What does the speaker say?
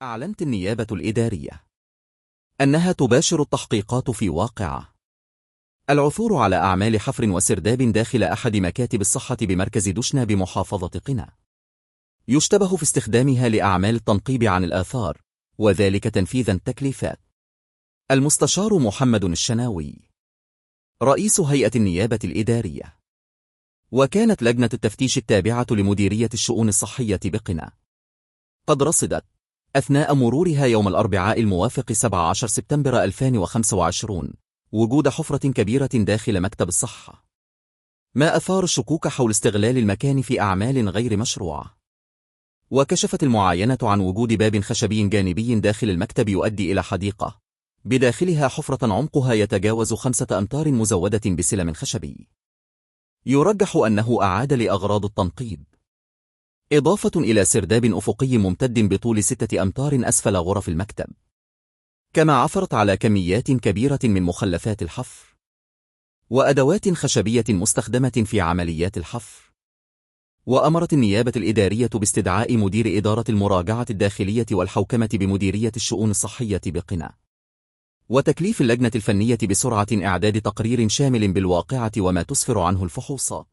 أعلنت النيابة الإدارية أنها تباشر التحقيقات في واقعة العثور على أعمال حفر وسرداب داخل أحد مكاتب الصحة بمركز دشنا بمحافظة قنا، يشتبه في استخدامها لأعمال التنقيب عن الآثار وذلك تنفيذا تكليفات. المستشار محمد الشناوي رئيس هيئة النيابة الإدارية. وكانت لجنة التفتيش التابعة لمديرية الشؤون الصحية بقنا قد رصدت أثناء مرورها يوم الأربعاء الموافق 17 سبتمبر 2025 وجود حفرة كبيرة داخل مكتب الصحة، ما أثار الشكوك حول استغلال المكان في أعمال غير مشروعة. وكشفت المعاينة عن وجود باب خشبي جانبي داخل المكتب يؤدي إلى حديقة بداخلها حفرة عمقها يتجاوز 5 أمتار مزودة بسلم خشبي، يرجح أنه أعاد لأغراض التنقيب، إضافة إلى سرداب أفقي ممتد بطول 6 أمتار أسفل غرف المكتب. كما عثرت على كميات كبيرة من مخلفات الحفر وأدوات خشبية مستخدمة في عمليات الحفر. وأمرت النيابة الإدارية باستدعاء مدير إدارة المراجعة الداخلية والحوكمة بمديرية الشؤون الصحية بقنا، وتكليف اللجنة الفنية بسرعة إعداد تقرير شامل بالواقعة وما تسفر عنه الفحوصات.